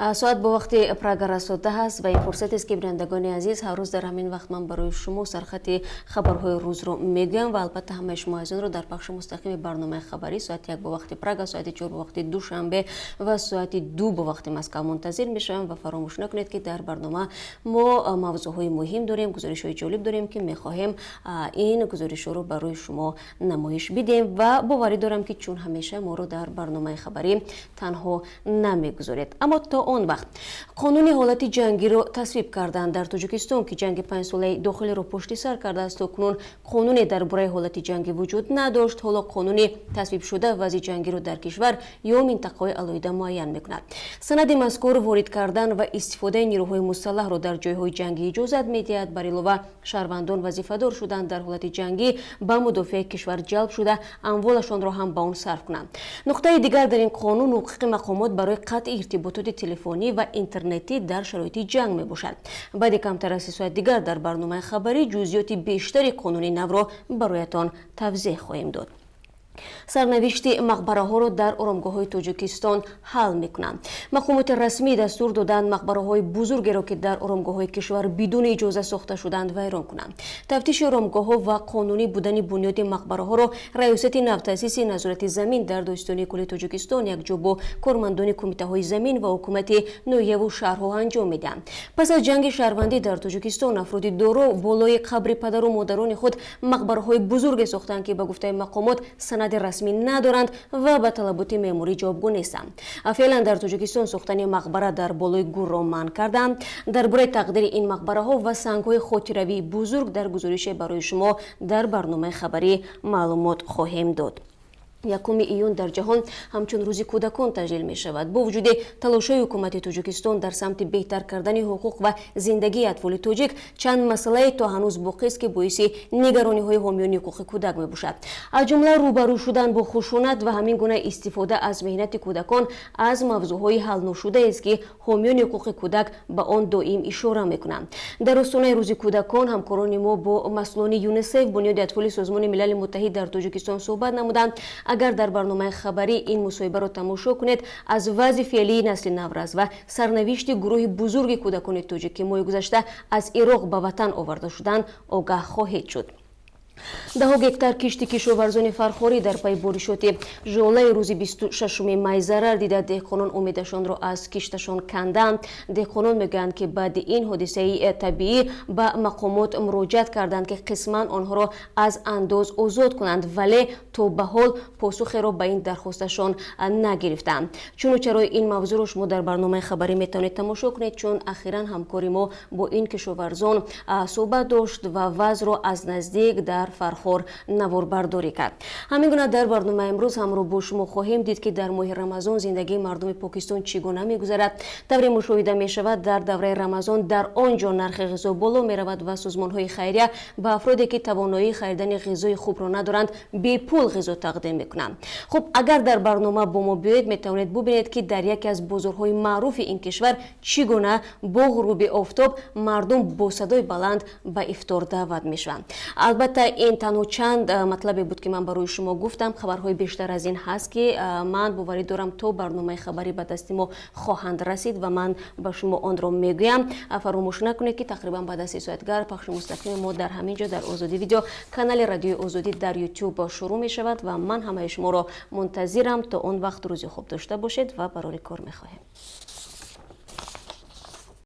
Соат бо вақти Прага расо 10 аст ва ин фурсатест, ки, бинандагони азиз, ҳар рӯз дар ҳамин вақт ман барои шумо сархати хабарҳои рӯзро мегӯям ва албатта ҳамаи шумо азизонро дар пахши мустақими барномаи хабарӣ соати 1 бо вақти Прага, соати 4 бо вақти Душанбе ва соати 2 бо вақти Москва мунтазир мешавам. Ва фаромӯш накунед, ки дар барнома мо мавзӯъҳои муҳим дорем, гузоришҳои ҷолиб дорем, ки мехоҳем ин гузоришҳоро барои шумо намоиш бидиҳем. Ва боварӣ дорам, ки чун ҳамеша моро дар барномаи хабарӣ танҳо намегузоред. Аммо то он вақт қонуни ҳолати ҷангиро тасвиб карданд. Дар Тоҷикистон, ки ҷанги панҷсолаи дохилиро пушти сар кардааст, то кунун қонуне дар бораи ҳолати ҷангӣ вуҷуд надошт. Ҳоло қонуни тасвибшуда вазъи ҷангиро дар кишвар ё минтақаҳои алоҳида муайян мекунад. Санади мазкур ворид кардан ва истифодаи нирӯҳои мусаллаҳро дар ҷойҳои ҷангӣ иҷозат медиҳад. Бар илова, шаҳрвандон вазифадор шуданд, дар ҳолати ҷангӣ ба мудофиаи кишвар ҷалб шуда, амволашонро ҳам ба он сарф кунанд. Нуқтаи дигар дар ин қонун ҳуқуқи мақомот барои қатъи иртибототи телефонӣ ва интернетӣ дар шароити ҷанг мебошад. Баъди камтар аз 3 соат дигар дар барномаи хабарӣ ҷузъиёти бештари қонуни навро бароятон тавзеҳ хоҳем дод. Сарнавишти мақбараҳоро дар оромгоҳҳои Тоҷикистон ҳал мекунанд. Мақомоти расмӣ дастур доданд, мақбараҳои бузургеро, ки дар оромгоҳҳои кишвар бидуни иҷоза сохта шуданд, вайрон кунанд. Тафтиши оромгоҳҳо ва қонунӣ будани бунёди мақбараҳоро Раёсати навтаъсиси назорати замин дар Додситонии кулли Тоҷикистон якҷо бо кормандони кумитаҳои замин ва ҳукумати ноҳияву шаҳрҳо анҷом медиҳанд. Пас аз ҷанги шаҳрвандӣ дар Тоҷикистон афроди доро болои қабри падару модарони худ мақбараҳои бузурге сохтанд, ки ба гуфтаи мақомот санади расмӣ надоранд ва ба талаботи меъморӣ ҷавобгӯ нестанд. Феълан дар Тоҷикистон сохтани мақбара дар болои гурро манъ карданд. Дар бораи тақдири ин мақбараҳо ва сангҳои хотиравии бузург дар гузорише барои шумо дар барномаи хабарӣ маълумот хоҳем дод. 1 июн дар ҷаҳон ҳамчун Рӯзи кӯдакон таҷлил мешавад. Бо вуҷуди талошҳои ҳукумати Тоҷикистон дар самти беҳтар кардани ҳуқуқ ва зиндагии атфоли тоҷик, чанд масъалае то ҳанӯз боқист, ки боиси нигарониҳои ҳомиёни ҳуқуқи кӯдак мебошад. Аз ҷумла рӯбарӯ шудан бо хушунат ва ҳамин гуна истифода аз меҳнати кӯдакон аз мавзӯъҳои ҳалношудаест, ки ҳомиёни ҳуқуқи кӯдак ба он доим ишора мекунанд. Дар остонаи Рӯзи кӯдакон ҳамкорони мо бо масъулони ЮНИСЕФ, Бунёди атфоли Созмони Милали Муттаҳид, дар Тоҷикистон суҳбат намуданд. Агар дар барномаи хабарӣ ин мусоҳибаро тамошо кунед, аз вазъи феълии насли наврас ва сарнавишти гурӯҳи бузурги кӯдакони тоҷик, ки моҳи гузашта аз Ироқ ба ватан оварда шуданд, огаҳ хоҳед шуд. Даҳо гектар кишти кишоварзони фархорӣ дар пайи боришоти жолаи рӯзи 26-уми май зарар дида. Деҳқонон умедашонро аз кишташон канданд. Деҳқонон мегӯянд, ки баъди ин ҳодисаи табиӣ ба мақомот муроҷиат карданд, ки қисман онҳоро аз андоз озод кунанд, вале то ба ҳол посухеро ба ин дархосташон нагирифтанд. Чуну чарои ин мавзӯъро шумо дар барномаи хабарӣ метавонед тамошо кунед, чун ахиран ҳамкори мо бо ин кишоварзон суҳбат дошт ва вазъро аз наздик дар Фархор наворбардорӣ кард. Ҳамин гуна дар барномаи имрӯз ҳамроҳ бо шумо хоҳем дид, ки дар моҳи Рамазон зиндагии мардуми Покистон чӣ гуна мегузарад. Тавре мушоҳида мешавад, дар давраи Рамазон дар он ҷо нархи ғизо боло меравад ва созмонҳои хайрия ба афроде, ки тавоноии харидани ғизои хубро надоранд, бепул ғизо тақдим мекунанд. Хуб, агар дар барнома бо мо биёед, метавонед бубинед, ки дар яке аз бозорҳои маъруфи ин кишвар чӣ гуна бо ғуруби офтоб мардум бо садои баланд ба ифтор даъват мешаванд. Албатта, ин танҳо чанд матлабе буд, ки ман барои шумо гуфтам. Хабарҳои бештар аз ин ҳаст, ки ман боварӣ дорам, то барномаи хабарӣ ба дасти мо хоҳанд расид ва ман ба шумо онро мегӯям. Фаромӯш накунед, ки тақрибан баъд аз 3 соат дигар пахши мустақими мо дар ҳамин ҷо, дар Озодӣ Видео, канали Радиои Озодӣ дар Ютуб шурӯъ мешавад ва ман ҳамаи шуморо мунтазирам. То он вақт рӯзи хуб дошта бошед ва барори кор мехоҳем.